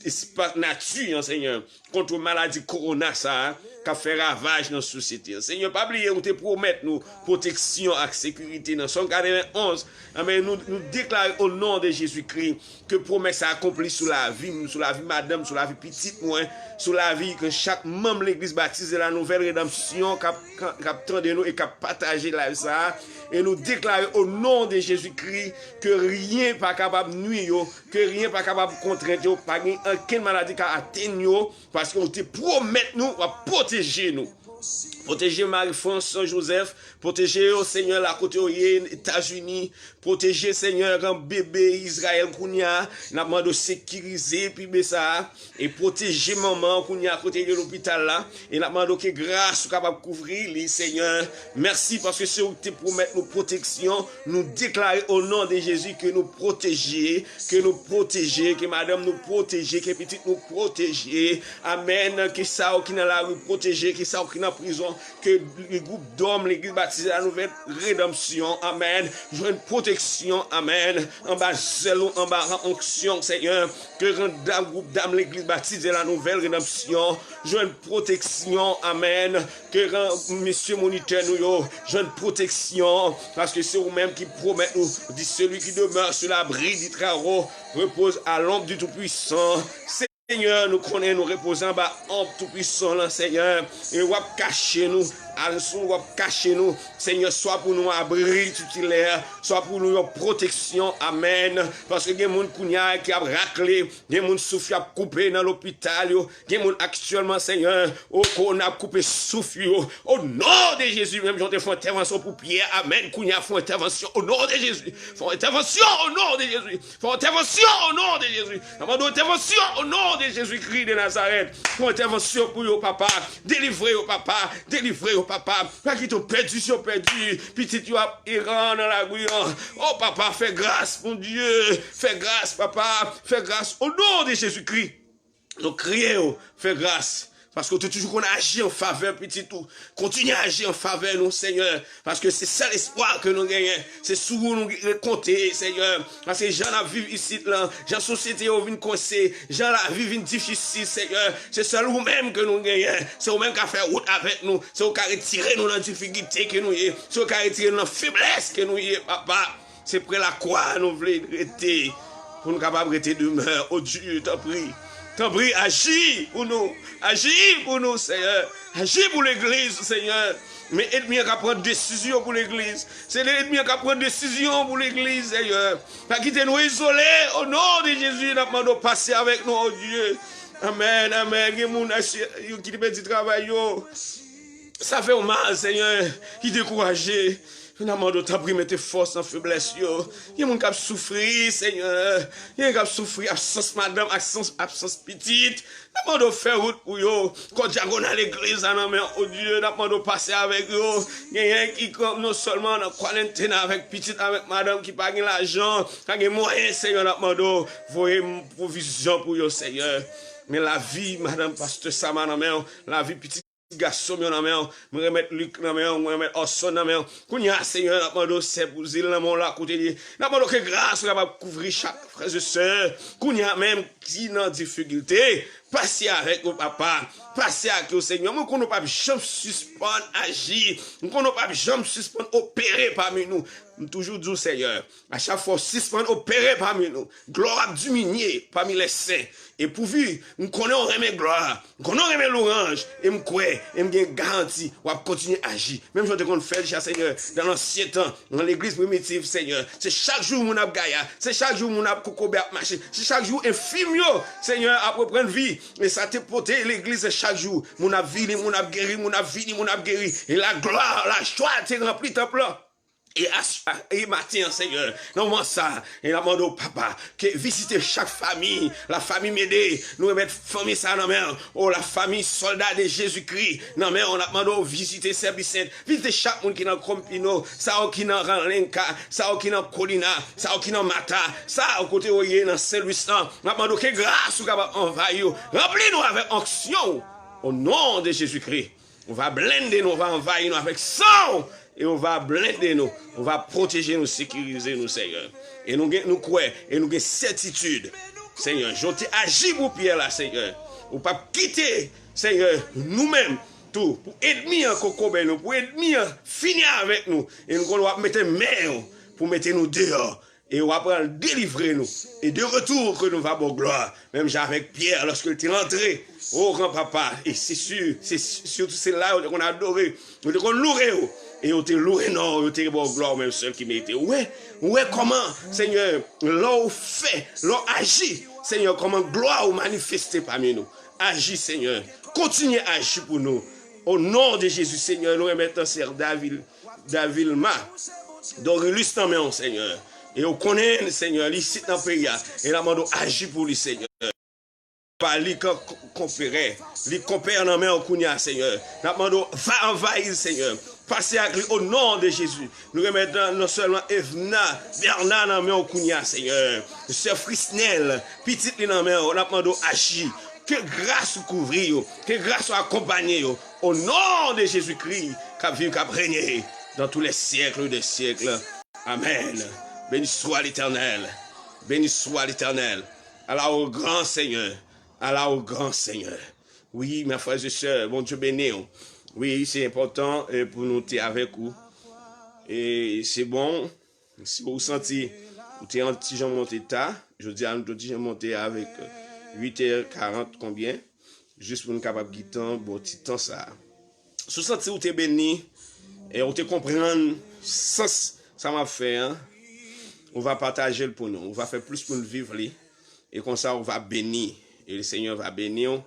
espas nati an, Senyè, kont maladi kowona sa a k ap fè ravaj nan sosyete an. Senyè, pa bliye ou te pwomèt nou pwoteksyon ak sekirite nan Sòm katrevenn onz. Amèn. Nou, nou deklare o non de Jezikri ke pwomès sa akonpli sou lavi m, sou lavi madanm, sou lavi pitit mwen, sou lavi ke chak manm Legliz Batize La Nouvelle Rédemption k ap, k ap tande nou e k ap pataje live sa a. E nou deklare o non de Jezikri ke ryen pa kapab nwi yo, ke ryen pa kapab kontrent yo, pa gen okenn maladi ka atenn yo, paske ou te pwomèt nou w ap pwoteje nou. Pwoteje Marie France, Joseph, pwoteje yo, Senyè, la kote yo ye, Etazini, pwoteje, Senyè, gran bebe Izrayèl kounye a, n ap mande w sekirize bebe sa a, e pwoteje manman an kounye a kote l ye lopital la, e n ap mande w ke gras ou kapab kouvri li, Senyè. Mèsi paske se ou ki te pwomèt nou pwoteksyon, nou deklare o non de Jezi ke nou pwoteje, ke nou pwoteje, ke madanm nou pwoteje, ke pitit nou pwoteje. Amèn. Ke sa yo ki nan lari pwoteje, ke sa yo ki nan prizon, ke gwoup dòm Legliz Batize La Nouvelle Rédemption, amèn, jwenn pwoteksyon, amèn, anba zèl ou, anba onksyon, Senyè. Ke gran dam, gwoup dam Legliz Batize La Nouvelle Rédemption jwenn pwoteksyon, amèn. Ke gran mesye monitè nou yo jwenn pwoteksyon, paske se ou menm ki pwomèt nou, di, celui qui demeure sous l'abri du Très-Haut repose à l'ombre du Tout-Puissant. Senyè, nou konnen nou repoze anba ombre Tou-Pwisan lan, Senyè. E w ap kache nou, al sou w ap kache nou, Senyè, swa pou nou abri titilè, swa pou nou yon pwoteksyon. Amèn. Paske gen moun kounye a ki ap rakle, gen moun souf y ap koupe nan lopital yo, gen moun aktyèlman, Senyè, o kowona ap koupe souf yo. O non de Jezi, menm jan w te fè yon entèvansyon pou Pyè, amèn, kounye a fè yon entèvansyon o non de Jezi. Fè yon entèvansyon o non de Jezi. Fè yon entèvansyon o non de Jezi. N ap mande w entèvansyon o non de Jezikri de Nazarèt. Fè yon entèvansyon pou yo, papa. Delivre yo, papa. Delivre yo, papa. Pa kite yo pèdi si yo pèdi. Pitit yo ap eran nan lari an. O papa, fè gras, Bondye. Fè gras, papa. Fè gras o non de Jezikri. Nou kriye w, fè gras. Paske w te toujou konn aji an favè pitit ou. Kontinye aji an favè nou, Senyè. Paske se sèl espwa ke nou genyen. Se sou ou nou konte, Senyè. Paske jan n ap viv isit lan, jan sosyete yo vin kwense, jan lavi vin difisil, Senyè. Se sèl ou menm ke nou genyen. Se ou menm k ap fè wout avèk nou. Se ou k ap retire nou nan difikilte ke nou ye. Se ou k ap retire nou nan feblès ke nou ye, papa. Se pre lakwa nou vle rete, pou nou kapab rete demè. O Dye, tanpri, tanpri, aji pou nou, aji pou nou, Senyè, aji pou legliz, Senyè. Men ènmi an k ap pran desizyon pou legliz. Se ènmi an k ap pran desizyon pou legliz, Senyè. Pa kite nou izole, o non de Jezi, n ap mande w pase avèk nou, o Dye. Amèn, amèn. Gen moun ki te pèdi travay yo. Sa fè w mal, Senyè, ki dekouraje. N ap mande w, tanpri, mete fòs nan feblès yo. Gen moun k ap soufri, Senyè. Gen moun k ap soufri absans madanm, absans, absans pitit. N ap mande w fè wout pou yo. Kò dyagonal legliz la nan men w, o Dye. N ap mande w pase avèk yo. Genyen ki non sèlman nan kwarantin avèk pitit, avèk madanm ki pa gen lajan, pa gen mwayen, Senyè, n ap mande w voye pwovizyon pou yo, Senyè. Men lavi madanm pastè Sama nan men w, lavi pitit gason m yo nan men w. Mwen remèt Lik nan men w, mwen remèt Orson nan men w. Kounye a, Senyè, n ap mande w, sè Bouzil nan men w la, kote l ye. N ap mande w ke gras ou kapab kouvri chak frè e sè. Kounye a menm ki nan difikilte, Pase avèk yo, papa. Pase ak yo, Senyè. Mwen konnen w p ap janm sispann aji. Mwen konnen w p ap janm sispann opere pami nou. M toujou di w, Senyè, a chak fwa w sispann opere pami nou, glwa w ap diminye pami lè sen. E pouvi m konnen w renmen glwa, m konnen w renmen lwanj, e m kwè, e m gen garanti, w ap kontinye aji. Menm jan w te konn fè l deja, Senyè, nan ansyen tan, nan legliz primitif, Senyè. Se chak jou moun ap gaya, se chak jou moun ap kokobe ap mache, se chak jou enfim yo, Senyè, ap reprann vi. E sa te pote legliz chak jou. Moun ap vini, moun ap geri, moun ap vini, moun ap geri. E laglwa, lajwa te ranpli tanp lan. E, a, e maten an, Senyè, nan moman sa, e n ap mande w, papa, ke vizite chak fanmi, la fanmi Mede, nou remèt fanmi sa nan men w. O, la fanmi sòlda de Jezikri, nan men w, n ap mande w vizite Sèbisent, vizite chak moun ki nan Konpino, sa yo ki nan Ranlenka, sa yo ki nan Kolina, sa yo ki nan Mata, sa yo kote yo ye nan Sen Lwis lan. N ap mande w ke gras ou kapab anvayi yo, ranpli nou avèk onksyon w. O non de Jezikri. Ou va blende nou, ou va anvayi nou avèk san w, e ou va blende nou, ou va pwoteje nou, sekirize nou, Senyè. E nou gen, nou kwè, e nou gen sètitid, Senyè, jan w te aji pou Pyè la, Senyè, ou p ap kite, Senyè, nou menm tou, pou ènmi an kokobe nou, pou ènmi an fini avèk nou, e nou konnen w ap mete men w pou mete nou deyò. E w ap pral delivre nou. E de retour que nous va ba w glwa. Menm jan avèk Pyè, lòske l te rantre, o gran papa, e se si, se si, sitou se la yo te konn adore, yo te konn loure w. E yo te loure non w, yo te ba w glwa, ou menm sèl ki merite. Ou wè, ou wè kòman, Senyè, lè w fè, lè w aji, Senyè, kòman glwa ou manifeste pami nou. Aji, Senyè. Kontinye aji pou nou. O non de Jezi, Senyè, nou remèt ansyen David. Davilma Dorilus nan men w, Senyè. E w konnen, Senyè, li isit nan peyi a. E n ap mande w aji pou li, Senyè. Pa li kon, konpè, li konpè nan men w kounye a, Senyè. N ap mande w va anvayi l, Senyè. Pase ak li o non de Jezi. Nou remèt nan, non sèlman Evna Bèna nan men w kounye a, Senyè. Sè Frisnèl, pitit li nan men w. N ap mande w aji. Ke gras ou kouvri yo. Ke gras ou akonpanye yo. O non de Jezikri, k ap viv, k ap renye dans tous les siècles des siècles. Amèn. Béni soit l'Éternel. Béni soit l'Éternel. Ala ou gran, Senyè. Ala ou gran, Senyè. Wi, mes frères et sœurs, Bondye beni w. Wi, se enpòtan, eh, pou nou te avèk ou. E se bon. Si ou santi ou te yon ti jan monte ta, jodi a nou te yon ti jan monte avèk uit è karant konbyen, jis pou nou kapab gen tan, bon ti tan sa a. Si ou santi ou te beni, e ou te konprann sans sa m ap fè an, ou va pataje l pou nou, ou va fè plis moun viv li, e konsa ou va beni, e le Senyè va beni w.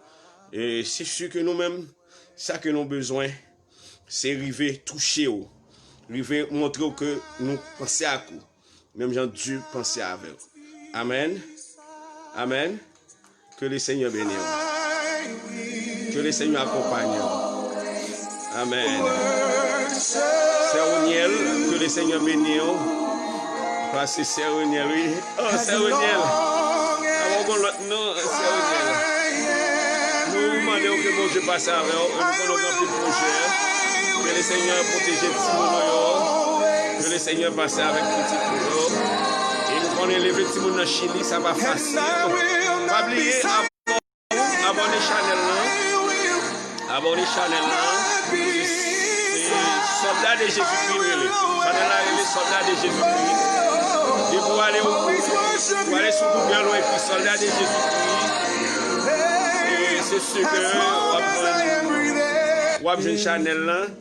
E se si ke nou menm, sa ke nou bezwen, se rive touche w, rive montre w ke nou panse ak ou, menm jan Dye panse avè w. Amèn. Amèn. Ke le Senyè beni w. Ke le Senyè akonpanye w. Amèn. Sè Ronyèl, ke le Senyè beni w. Pase Sè Ronyèl, wi. Oh, Sè Ronyèl. Avan w konn lòt non, Sè Ronyèl. Nou mande w ke Bondye pase avè w. E nou konnen w gen anpil pwojè. Ke le Senyè pwoteje timoun ou yo. Ke le Senyè pase avèk pitit ou yo. E nou konnen leve timoun nan Chili, sa pa fasil. Pa bliye, abòne chanèl lan. Abòne chanèl lan. Se Sòlda de Jezikri rele. Chanèl la rele Sòlda de Jezikri. Depi w ale, w ale sou Google, w ekri Sòlda de Jezikri. E se si ke w ap jwenn, w ap jwenn chanèl lan.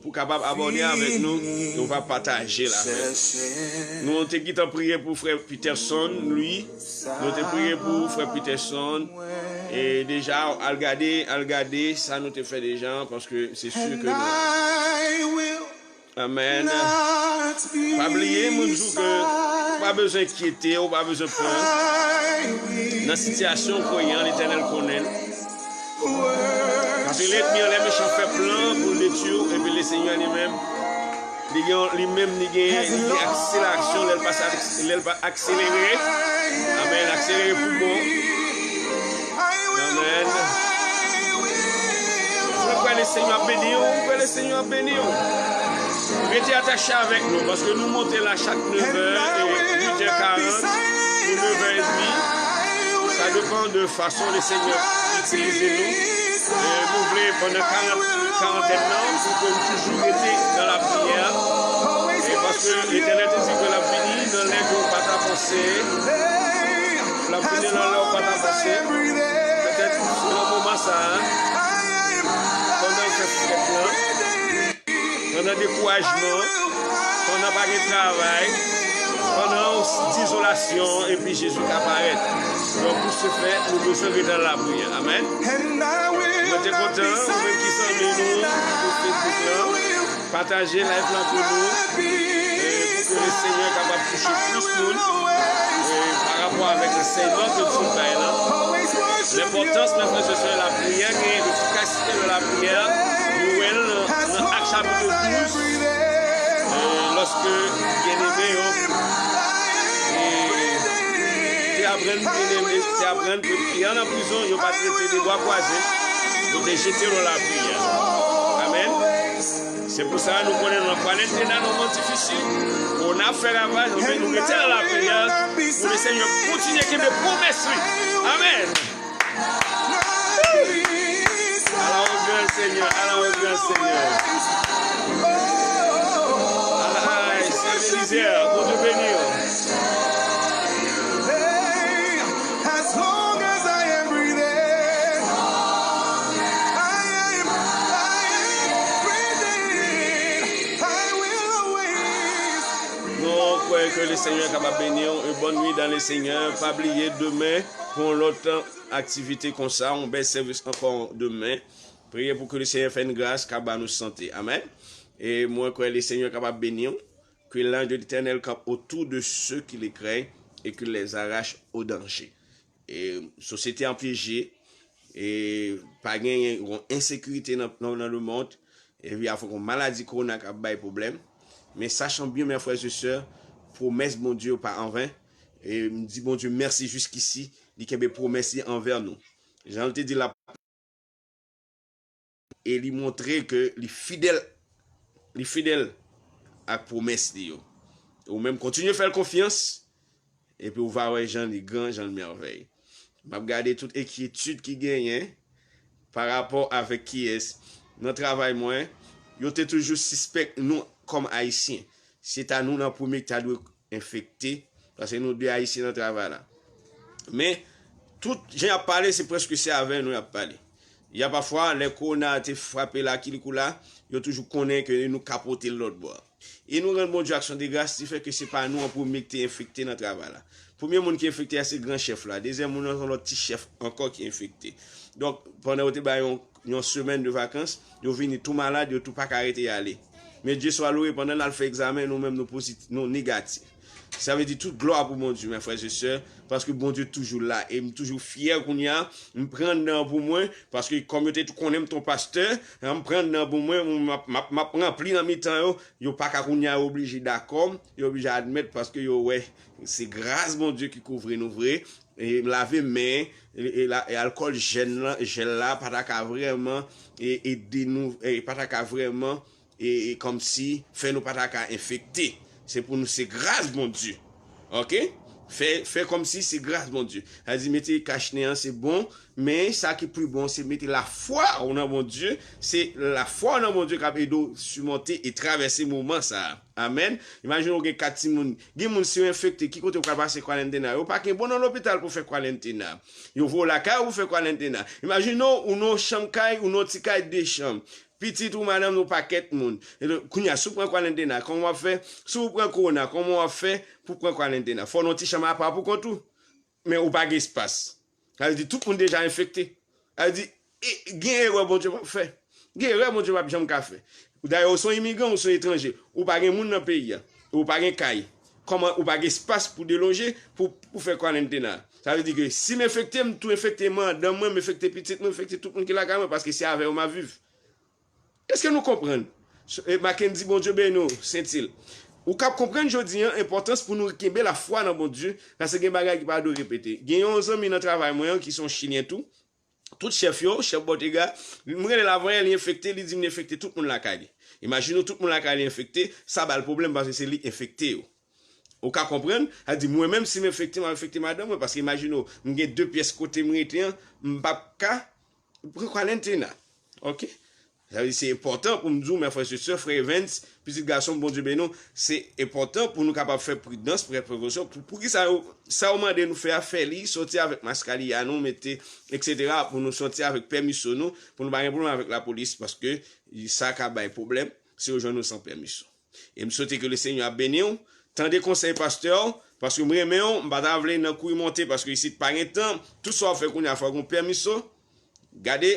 Pou kapab abòne avèk nou, nou va pataje l avèk nou. Nou te gentan priye pou frè Peterson, wi. Nou te priye pou frè Peterson. E deja, al gade, al gade sa nou te fè deja, paske se si ke nou. Amèn. Pa bliye, mwen di w ke ou pa bezwen enkyete, ou pa bezwen pè. Nan sitiyasyon w konnen an, Letènèl konnen l. Paske lènmi an, lè mechan fè plan pou l detwi w, epi le Senyè li menm, li gen, li menm, li gen, li gen akselerasyon lè l pase ak, lè l pa akselere. Amèn. Akselere pou bon. Amèn. Mwen kwè le Senyè ap beni w, mwen kwè le Senyè ap beni w. Rete atache avèk nou, paske nou monte la chak nèf è, e uit è karant, pou nèf è edmi. Sa depann de fason le Senyè Itilize nou. E nou vle pandan karant, karantèn nan, pou ke nou toujou rete nan lapriyè. E paske Letènèl te di ke l ap vini nan lè ke w pa ta panse. L ap vini nan lè w pa ta panse. Petèt se nan moman sa a, pandan w fè fèt lan, pandan dekourajman, pandan pa gen travay, pandan yon s-, dizolasyon, epi Jezi ka parèt. Donk, pou se fè, nou bezwen rete nan lapriyè. Amèn. Mwen te kontan, ou menm ki zanmi nou sou Facebook lan, pataje live lan pou nou, e pou ke Lesenyè kapab touche plis moun, e pa rapò avèk ansèyman ke nou sot bay lan. Lenpòtans, mè frè e sè, lapriyè, gen efikasite de lapriyè, nou wè l nan, nan Ak chapit douz, e lòske byeneme yo, e te aprann byeneme, te aprann ke Pyè nan prizon, yo pa t rete de bwa kwaze, yo te jete l nan lapriyè. Amèn. Se pou sa nou konnen nou nan kwarantena, nan moman difisil, kowona ap fè ravaj, men nou rete nan lapriyè, pou Lesenyè kontinye kenbe pwomès li. Amèn. Ala w gran Senyè, ala w gran Senyè. Ala, ay, Sè Belizaire, Bondye beni w. Hey, as long as I am breathing, I am, I am breathing, I will always. Nou kwè ke Lesenyè kapab beni w. Une bonne nuit dans le Seigneur. Pa bliye, demen, pou yon lòt aktivite konsa, yon bèl sèvis ankò demen. Priye pou ke Lesenyè fè n gras, ka ba nou sante. Amèn. E mwen kwè Lesenyè kapab beni w. Que l'ange de l'Éternel campe autour de ceux qui le craignent et qu'il les arrache au danger. E sosyete an pyeje, e pa gen yon ensekirite nan, nan, nan lemonn, epi avèk yon maladi kowona k ap bay pwoblèm. Men sachons bien, mes frères et sœurs, pwomès Bondye yo pa anven. E m di Bondye mèsi jiskisi, li kenbe pwomès li anvè nou. Jan l te di l ap e li montre ke li fidèl, li fidèl ak pwomès li yo. Ou menm kontinye fè l konfyans, epi ou va wè jan li gran, jan l mèvèy. M ap gade tout enkyetid ki genyen pa rapò avèk kiyès nan travay mwen, yo te toujou sispèk nou kòm Ayisyen. Se ta nou nan premye ki ta dwe enfekte, paske nou de Ayisyen nan travay la. Men, tout jan y ap pale, se prèske se avè nou y ap pale. Y a pafwa, lè kowona te frape Lakilikou la, yo toujou konnen ke nou ka pote l lòt bò a. E nou rann Bondye aksyon de gras, li fè ke se pa nou an premye ki te enfekte nan travay la. Premye moun ki enfekte a se gran chèf la. Dezyèm moun nan se yon lòt ti chèf ankò ki enfekte. Donk, pandan yo te bay yon, yon semèn de vakans, yo vini tou malad, yo tou pa ka rete y ale. Men Dye swa lwe, pandan n al fè egzamen, nou menm nou pozit-, nou negatif. Sa vle di tout glwa pou Bondye, mes frères et sœurs, paske Bondye toujou la. E m toujou fyè kounye a, m pran nan pou mwen, paske kòm yo te tou konnen m t on pastè, m pran nan pou mwen, m ap, m ap, m ap ranpli nan mitan yo, yo pa ka kounye a, yo oblije dakò, yo oblije admèt, paske yo wè se gras Bondye ki kouvri nou vre. E lave men, e, e la, e alkòl jèn lan, jèl la, pa ta ka vrèman, e, ede nou, e pa ta ka vrèman, e, e kòmsi fè nou pa ta ka enfekte. Se pou nou, se gras Bondye. Oke? Fè, fè kòmsi se gras Bondye. Sa di mete kach nen an, se bon, men sa ki pi bon, se mete lafwa w nan Bondye. Se lafwa w nan Bondye k ap ede w simonte e travèse moman sa a. Amèn. Imajine w gen kat timoun. Gen moun, si yo enfekte, ki kote yo pral pase kwarantena? Yo pa gen bon nan lopital pou fè kwarantena. Yo voye w lakay ou pou fè kwarantena. Imajine w, ou nan yon chanm kay, ou nan yon ti kay de chanm. Pitit ou, madanm ou, pakèt moun. E kounye a, si w pran kwarantena, kòman w ap fè? Si w pran kowona, kòman w ap fè pou pran kwarantena? Fò w nan yon ti chanm apa pou kont ou. Men ou pa gen espas. Sa vle di tout moun deja enfekte. Sa vle di, e, gen erè Bondye p ap fè. Gen erè Bondye p ap janm ka fè. Dayè, ou se yon imigran, ou se yon etranje. Ou pa gen moun nan peyi a. Ou pa gen kay. Kòman ou pa gen espas pou delonje, pou, pou fè kwarantena? Sa vle di ke si m enfekte, m tou enfekte madanm mwen, m enfekte pitit mwen, m enfekte tout moun ki lakay mwen, paske se avè yo m ap viv. Èske nou konprann? E, Mackendy, Bondye beni w, Sentil. Ou k ap konprann jodi a enpòtans pou nou kenbe lafwa nan Bondye, paske gen bagay ki pa dwe repete. Gen yon zanmi nan travay mwen an ki se yon Chilyen tou. Tout chèf yo, chèf Bottega, m rele l avan yè, li enfekte, li di m li enfekte tout moun lakay li. Imajine w, tout moun lakay li enfekte, sa ba l pwoblèm paske se li k enfekte yo. Ou ka konprann? Sa di, mwen menm, si m enfekte, m ap enfekte madanm mwen, paske imajine w, m gen de pyès kote m rete an, m p ap ka Pran Kwalentina. Ok? Sa vle di se enpòtan pou m di w, mè frè e sè, frè Evans, pitit gason m, Bondye beni w, se enpòtan pou nou kapab fè pridans, pran prekosyon. Pou, pou ki sa yo, sa yo mande nou fè a, fè li, sòti avèk maskaliya nou, mete, etsetera, pou nou sòti avèk pèmisyon nou, pou nou pa gen pwoblèm avèk lapolis, paske sa ka bay pwoblèm si yo jwenn nou san pèmisyon. E m swete ke Lesenyè ap beni w. Tande konsèy pastè w, paske m renmen w, m pa ta vle nan kouri monte, paske isit pa gen tan. Tout sa w ap fè kounye a, fò w gen pèmisyon. Gade,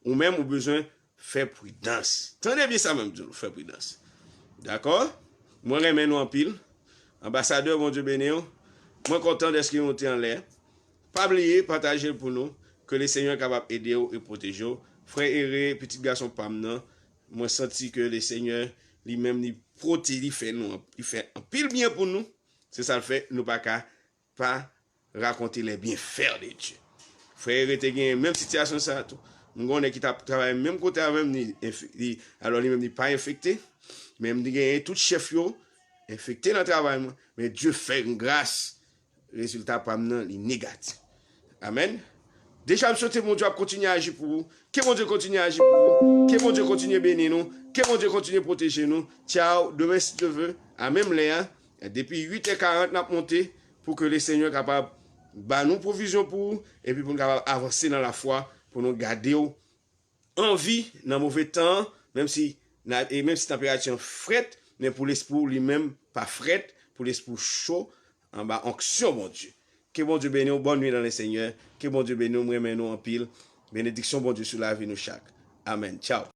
ou menm ou bezwen fè pridans. Tande byen sa menm di nou, fè pridans. Dakò? Mwen renmen nou anpil. Anbasadè, Bondye beni w. Mwen kontan dèske nou te anlè. Pa bliye, pataje l pou nou. Ke Lesenyè kapab ede w e pwoteje w. Frè Ere, pitit gason pa m nan, mwen santi ke Lesenyè li menm li pwote, li fè nou, li fè anpil byen pou nou. Se sa l fè, nou pa ka pa raconter les bienfaits de Dieu. Frè Ere te gen menm sitiyasyon sa a tou. M gen yon nèg ki t ap travay menm kote avè m, li, enf- li, alò li menm li pa enfekte, men m te gen tout chèf yo enfekte nan travay mwen. Men Dye fè m gras, rezilta pa m nan, li negatif. Amèn. Deja m swete Bondye ap kontinye aji pou ou. Ke Bondye kontinye aji pou ou. Ke Bondye kontinye beni nou. Ke Bondye kontinye pwoteje nou. Tchao, demen si Dye ve, a menm lè a, depi uit è karant n ap monte pou ke Lesenyè kapab ba nou pwovizyon pou ou, epi pou nou kapab avanse nan lafwa, pou nou gade w anvi nan move tan an, menm si, e menm si tanperati an frèt, men pou lespri w li menm pa frèt, pou lespri w cho anba onksyon Bondye. Ke Bondye beni w, bonne nuit dans le Seigneur. Ke Bondye beni w, m renmen nou anpil. Benediksyon Bondye sou lavi nou chak. Amèn. Tchao.